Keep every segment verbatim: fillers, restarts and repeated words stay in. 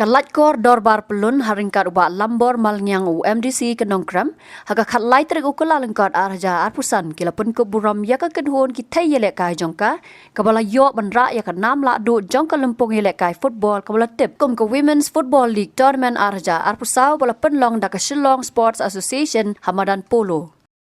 Ka Laitkor Dorbar Pyllun ha ryngkat u Bah Lambor Malngiang u M D C ka Nongkrem, ha ka khatlai tarik u Kyllalyngkot ar hajar arphew san ki la pynkup burom ïa ka kynhun ki thei ïalehkai jong ka, kaba la ïoh ban rah ïa ka nam lahduh jong ka lympung ïalehkai football kaba la tip kum ka Women's Football League Tournament ar hajar arphew saw ba la pynlong da ka Shillong Sports Association ha madan polo.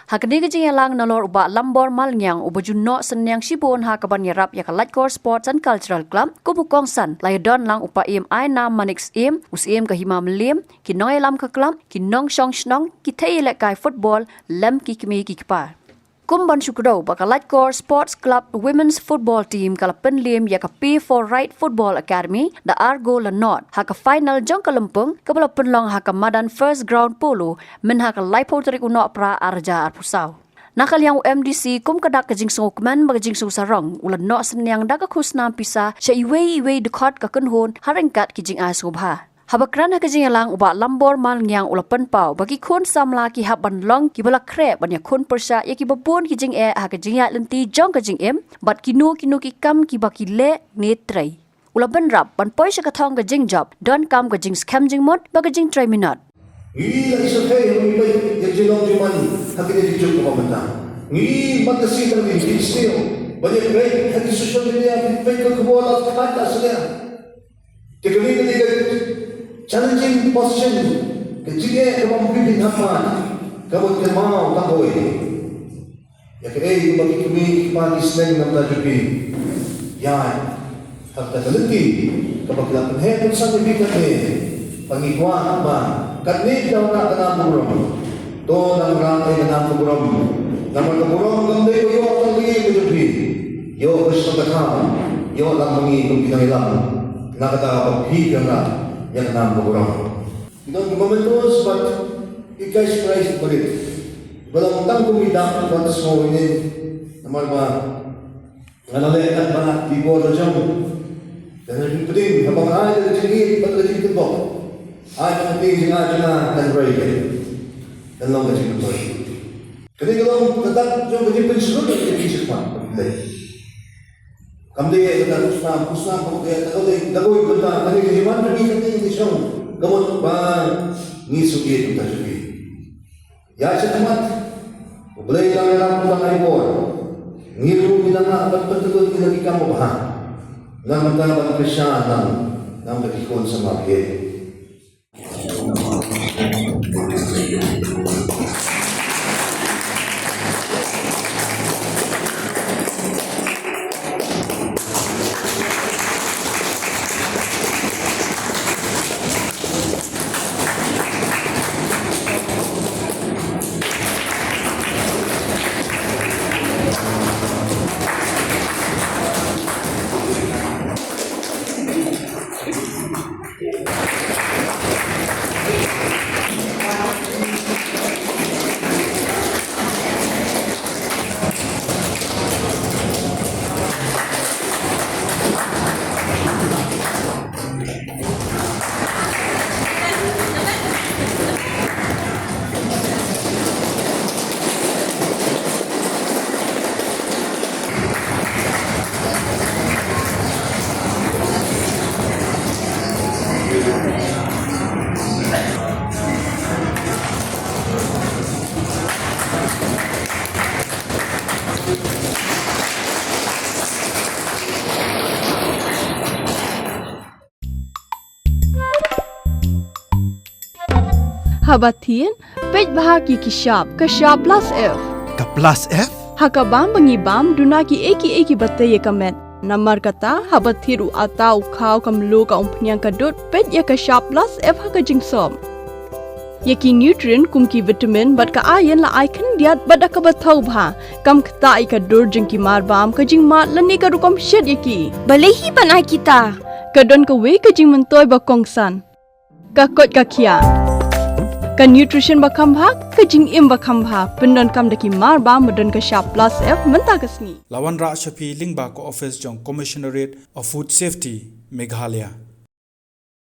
Ha kane ka jingïalang nalor u Bah Lambor Malngiang uba ju noh synñiang shibun ha kaban ïarap ïa ka Laitkor Sports and Cultural Club, kum u kongsan la ïadon lang u Paiem Ainam Manik Syiem, u Syiem ka Hima Mylliem, ki nongïalam ka club, ki nongshong shnong, ki thei ïalehkai football, lem ki kmie ki kpa. Kum ban shu kdew ba ka Laitkor Sports Club Women's Football Team ka la pynliem ïa ka P four Right Football Academy da ar gol la nod ha ka final jong ka lympung kaba la pynlong ha ka madan First Ground Polo mynha ka laiphew tarik u Nohprah ar hajar arphew saw. Na ka liang u M D C kum ka dak ka jingsngewkmen bad ka jingsngewsarong u la noh synñiang da ka khusnam pisa sha iwei iwei dkhot ka kynhun ha ryngkat ki jingai sngewbha. Haba kren ha ka jingïalang u Bah Lambor Malngiang u la pynpaw ba ki khun samla ki hap ban long kiba la khreh ban ïakhun pyrshah ïa kiba bun ki jingeh ha ka jingïaid lynti jong ka jingim bad kino kino ki kam kiba ki leh ne trei. U la bynrap ban poi sha ka thong ka jingjop, donkam ka jingskhem jingmut bad ka jingtrei minot. Ngi la ïa sngewthuh ïa ka jinglong jingman ha kine ki juk kaba mynta. Ngi mat ka sih tang ngi ki sngewthuh ba ïa ka ha ki social media ki peit ka khubor la ka ka sngewthuh. Te kane ka dei ka challenging position, ka jingeh kaba ym pynbeit hangta, kaba kynmaw tang kawei. Ïa kaei kaba ki kmie ki kpa ki sneng na ka bynta jong phi. Ïa, ha kata ka lynti, kaba ki la pynheh pynsan ïa phi katne, ba ngi kwah ba katne ka dei ka nam ka burom. To nang rah ïa ka nam ka burom. Namar ka burom kam dei ba ïoh tang ïa ka jong phi. Ïoh ka shisha ka tham. Ïoh lang ma ngi kum ki nongïalam. Na kata ba phi phi rah ïa ka nam ka burom. Ki don ki mementos bad ki cash prize ba rit. Ba long tang kum i dang bad sngew ïa ngi. Namar ba nga la leh katba ki bor la jong. Te nga pdiang haba nga ai ka jingïeit bad ka jingkyrpad. Ai ka jingïeit jong nga jong nga kan roi ka. Kan long ka jingkyrpad. Kane ka long ka dak jong ka jingpynshlur ka jingpynshlur. Kam dei ka dak khusnam, khusnam kam dei ka dak dei dak dei ka dak kane ka jingwan jong ngi kane ka jingshong. Ka mut ba ngi sngewthuh ka jong ngi. Ïa sha khmat, U Blei u la ïarap u la ai bor. Ngi ruh ngi la nang ban pyntyllun ïa la ki kam babha. Nang mynta ban kyrshan nang, nang ba ki khun samla phi. Haba thied, peit bha ïa ki shap, ka shap plus F. Ka plus F? Ha ka bam ba ngi bam, duna kiei kiei kiba tei ïa ka met. Namar kata, haba thied u atta, u khaw, ka mluh, ka umphniang, ka dud, peit ïa ka shap plus F ha ka jingsop. Ïa ki nutrient kum ki vitamin bad ka iron la ai khyndiat bad da kaba thaw bha. Kam ktah ïa ka dur jong ki marbam, ka jingmad lane ka rukom shet ïa ki. Balei hi ban ai kita? Ka don kawei ka jingmyntoi ba kongsan. Ka koit ka khiah. Ka nutrition ba kham bha, ka jingim ba kham bha. Pyndonkam da ki marbam ba don ka shap plus F mynta ka sngi. La wanrah sha phi lyngba ka office jong Commissionerate of Food Safety, Meghalaya.